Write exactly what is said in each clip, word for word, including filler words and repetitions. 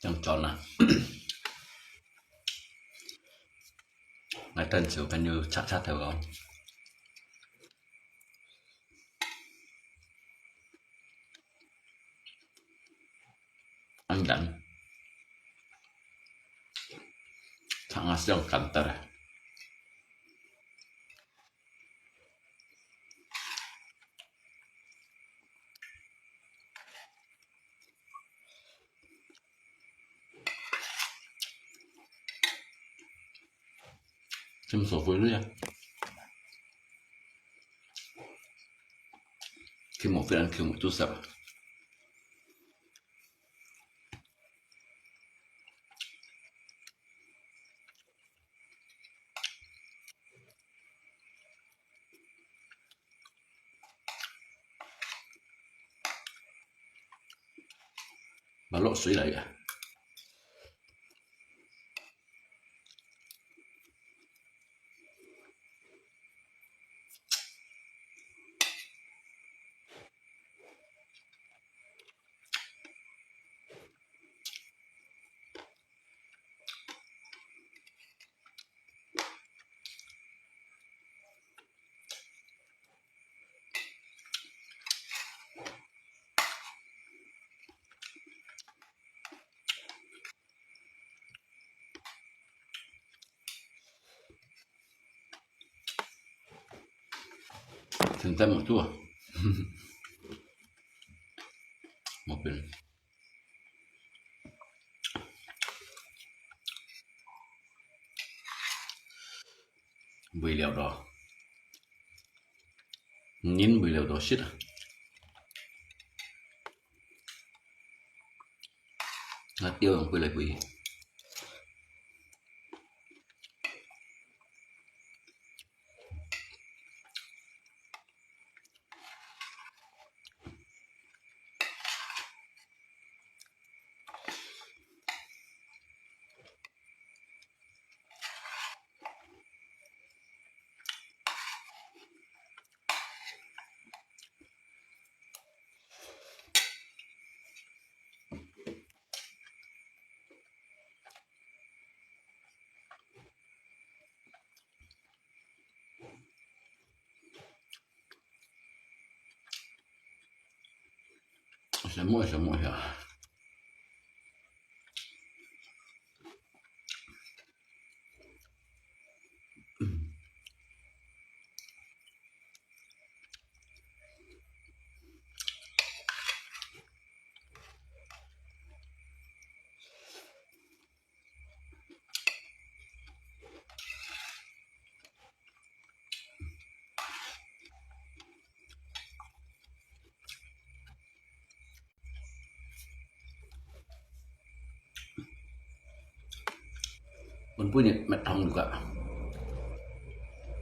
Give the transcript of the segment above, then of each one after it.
正轉啊。𠊎等就跟住赤赤頭講，恁樣，赤啊想簡單啊。 Chim sổ phôi lui à. Khi một phiên ăn khi một chút sập. Mà lộn suối lại à. Thèn thèn mùn-tú à. Mùn-pin. Vùi lièo-tò. Ngin vùi lièo-tò sit à. Ngà tiáu yòng pui lai pui. Semua, semua ya. Ôn pui nhiệt mệt hông được ạ.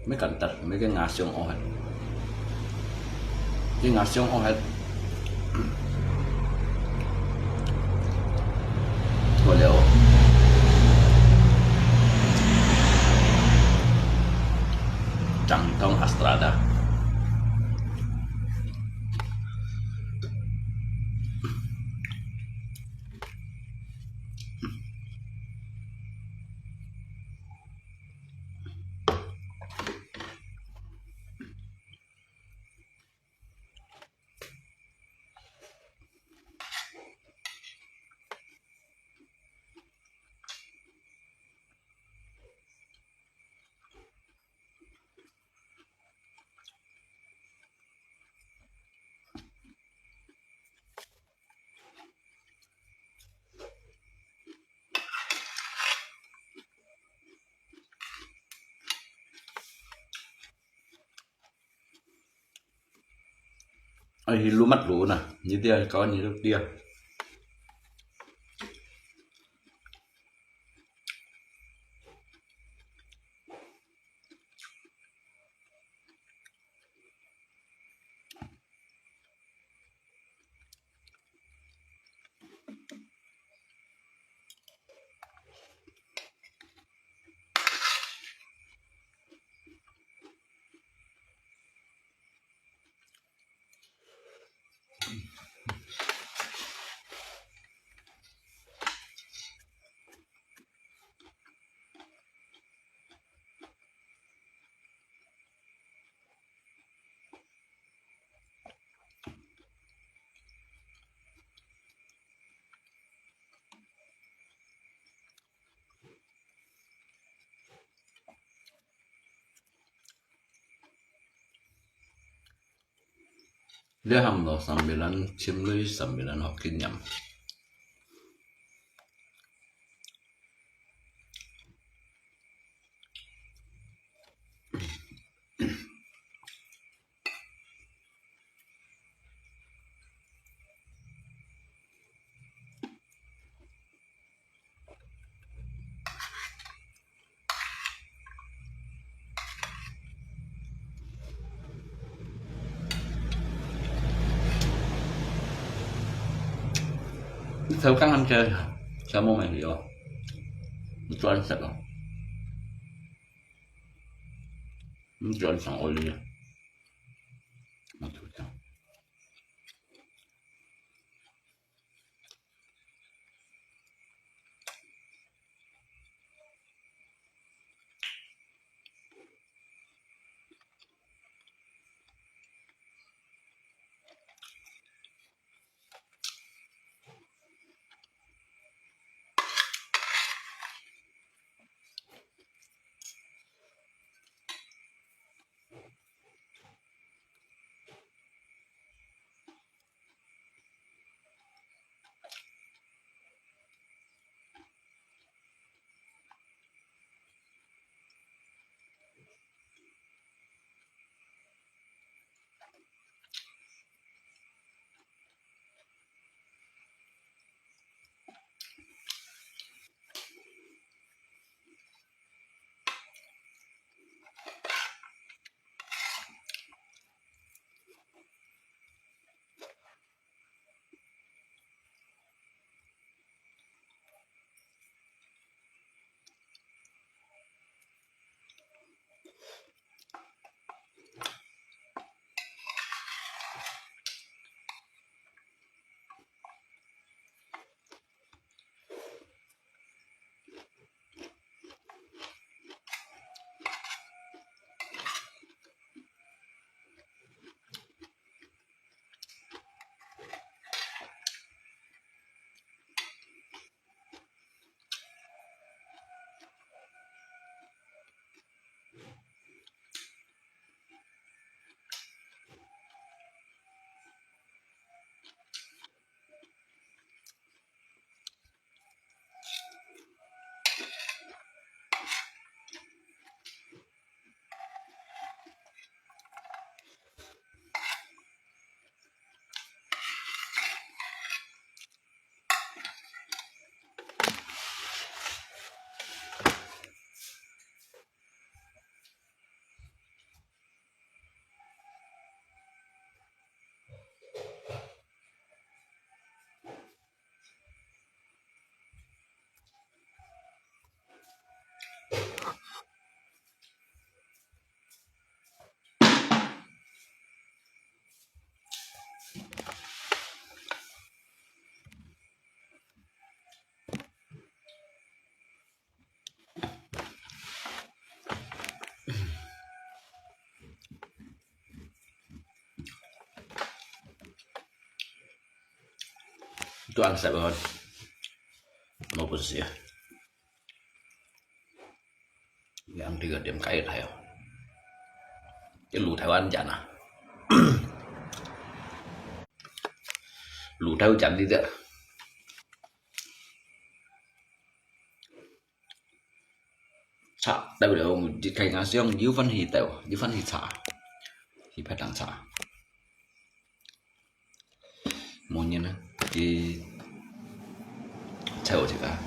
Mấy cảnh tật, mấy cái ngã xương ô hết. Cái ngã xương ô hết. Thôi liao. Trắng thông Astrada. Ai, hi lu mat lu na, ni dia, kawan ni lu dia. 這下毋落三米零，尋來三米零學經驗。 你頭殼含隻，隻毛毛个哦，你轉色哦，你轉上愛你啊，我頭殼。 Tuan sa ba? Maupun siya. Yang tiga dem kaya kaya. Cái lù thèo ăn chán à? Lù thèo chán đi chứ. Chả, tại vì là ông đi khai ngã xương, Diu Văn Hỷ tèo, Diu Văn Hỷ chả. Hỷ phải đằng chả. Mô nhiên á, ki cheu chika.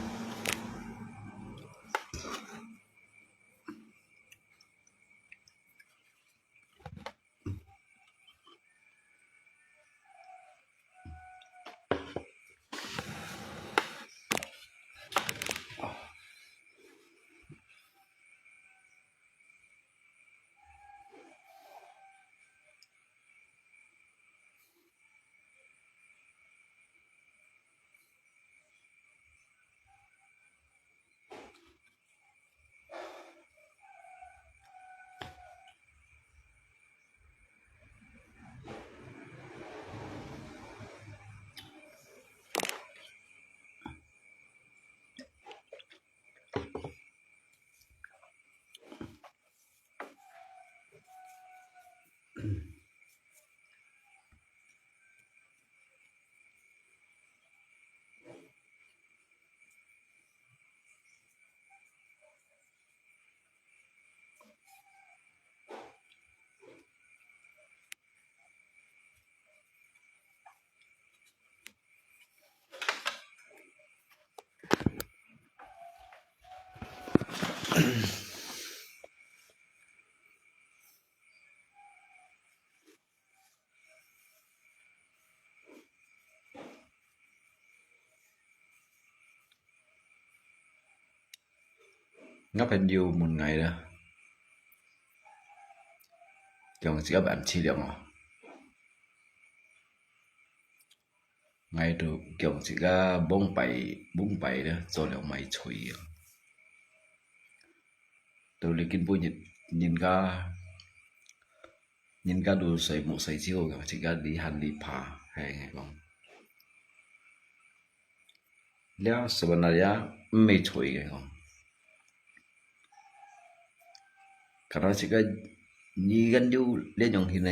吾朋友問𠊎啦，講自家辦資料哦。𠊎都講自家往擺，往擺咧，做了賣菜啊。到你今晡日，人家，人家都睡目睡朝，自家你還你怕，係，𠊎講。 這sebenarnya毋係罪个講。Karena自家你kan有這樣形个，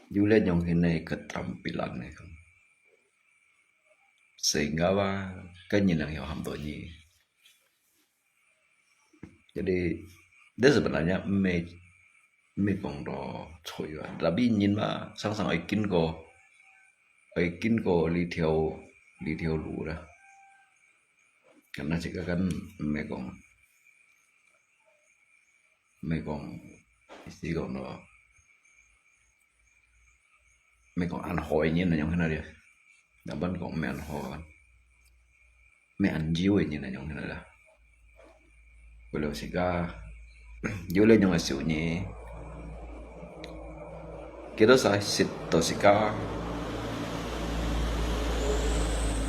有這樣形个keterampilan个講。Sehingga吧，个人能有很多你。 Jadi，這sebenarnya毋係，毋係講到罪啊，tapi人嘛，常常會經過，會經過這條，這條路啦。Karena自家kan毋係講，毋係講，意思講到，毋係講恁好个人恁樣形个咧。 Laban講毋係恁好啊，毋係恁有个人恁樣形啦。Kalau自家有這樣个手藝，佢都使食到自家，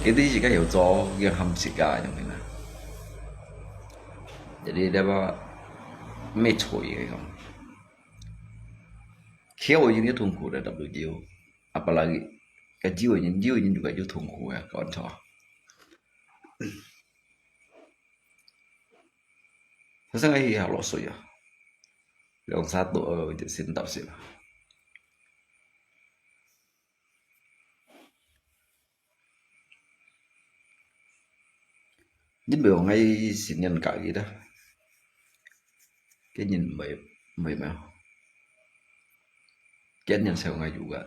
佢對自家有做，佢喊自家恁樣形啦。Jadi，這個毋係罪个講。Kaya有人痛苦个，tapi有。 Apalagi，个有个人，有个人就个有痛苦个，講錯。Sasang ai halo suya. Leong satu, eh, je sintau sila. Nhân bèo ngai sin nhân ka kita. Cái nhìn mày, mày mà. Cái nhân sao ngai juga.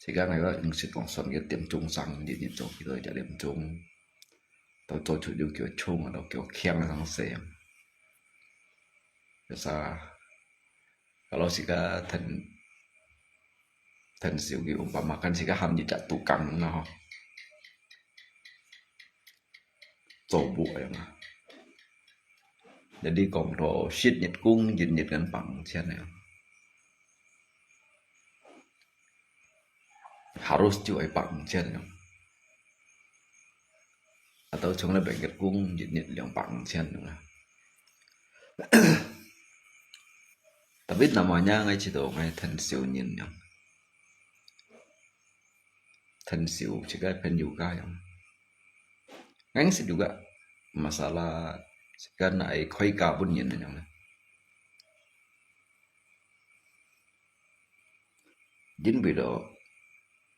Sika ngai ba yung sit kong son cái tiêm chủng sang, nhìn nhìn chong kita ja tiêm chủng. Tao cho chu yung kiểu chủng, tao kiểu khiang sang se. Biasa. Kalau sika thân, thân siu ki umpama kan sika ham ji chak tukang na ho. Cho bu yang. Jadi kong to sit nyet kung, jin nyet kan pang chian yang. Harus ju ai pang chian yang. Atau chung le bengket kung jin nyet liang pang chian yang. Tapi namanya ngai chito ngai thân siu nyin yang. Thân siu, sika phen juga yang. Ngang sit juga masalah sika nai khoi ka pun nyin yang. Jin bi do,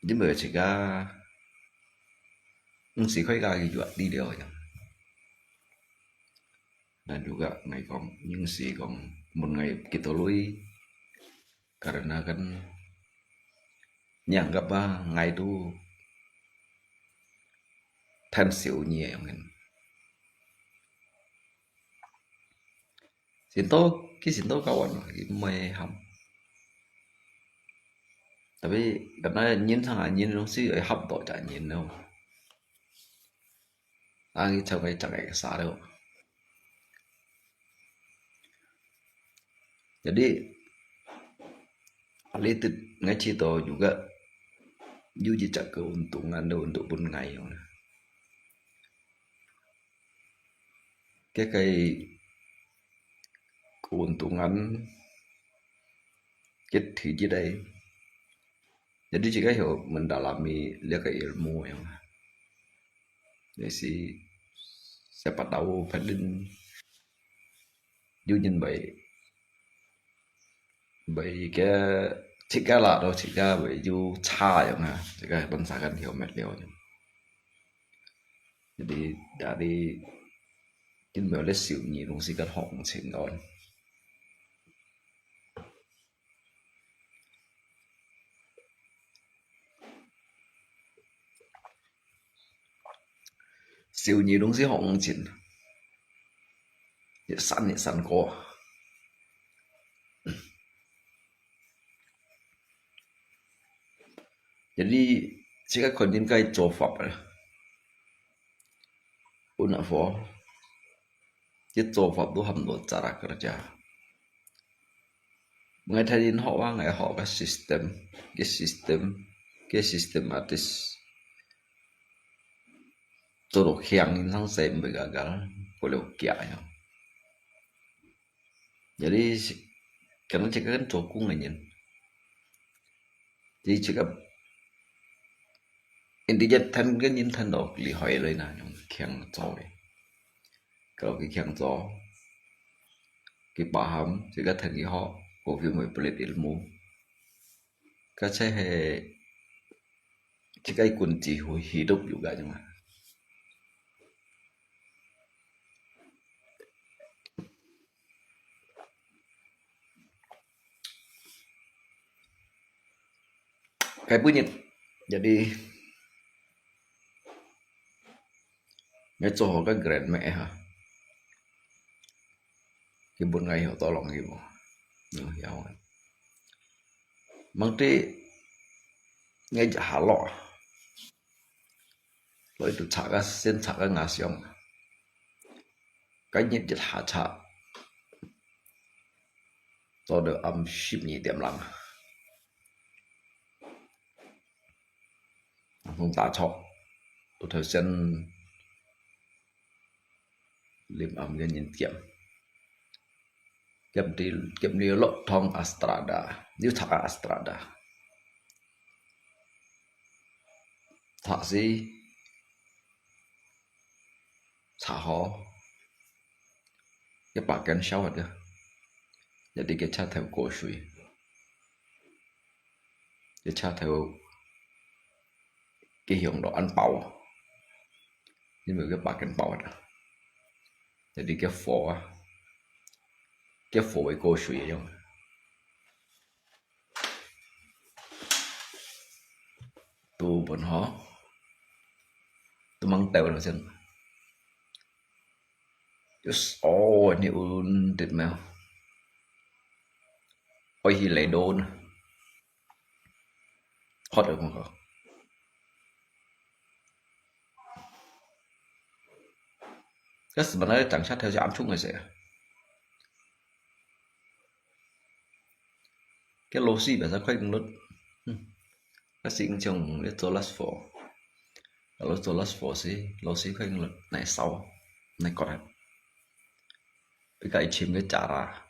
jin bi sika, ngang sit khoi ka ki juga di liao yang. Dan juga ngai kong, ngang sit kong, mun ngai kita lui, karena kan nyanggap ba ngai tu thân siu nyi yang kan. Sinto, ki sinto kawan, ki mai ham. Tapi karena nyin sang nyin dong si ai hap to ja nyin no. Ang i chau ngai chak ai sa do. Jadi, alitit ngai chito juga, yu ji chak keuntungan do untuk pun ngai yong. Cái, cái keuntungan, cái thứ gì đây. Jadi, jika yo mendalami lihat ke ilmu yang, jadi si siapa tahu, padin, yu nyin bai, bai ke, jika lah, do jika bai yu cha yang ha, jika bangsa kan yo met liao yang. Jadi, dari, jin bai le siu nyi dong si kan hong ching on. 小人攏係學毋盡，一山一山過。Jadi，自家看人个做法啊，有哪伙，佢做法都差毋多，cara kerja。 𠊎聽人學啊，𠊎學个system，个system，个systematis，做到強人生死毋會gagal，過了假樣。Jadi，可能這個做工个人，佢這個，intinya聽个人聽到厲害了呢，用強做个。 Kalau佢強做，佢paham，自家聽佢學，過佢會pelit ilmu。Ka係，自家kunci hidup juga cuma。Kaibunyi，jadi， Ngai做好个grandma哈，佢分𠊎曉到浪去無？有曉啊。Mangdi，ngai一下落啊，落去就插个，先插个牙箱啊，該日一下插，做到暗十二點零啊。 風大作，有頭先臨暗个人撿，撿你，撿你落堂Astrada，又插个Astrada。插死，插好，一百斤燒忒个，一啲个車頭過水。 个車頭，个香到恁飽啊，因為个百斤飽啊，jadi个火啊，个火會過水个樣。都分好，都吂掉了先。Yes，哦，你undit咩？愛去雷多呢。 Hot啊，感覺。該sebenarnya當下頭先暗衝个時啊，該螺絲biasa快用率，嗯，該係像你做last four，kalau做last four時，螺絲快用率，哪燒，哪割啊，比較一千个cara。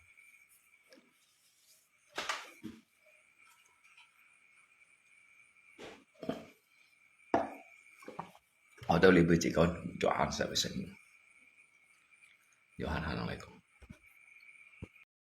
好，到這位就講，Johan，下位聲音。Johan，Johan來講。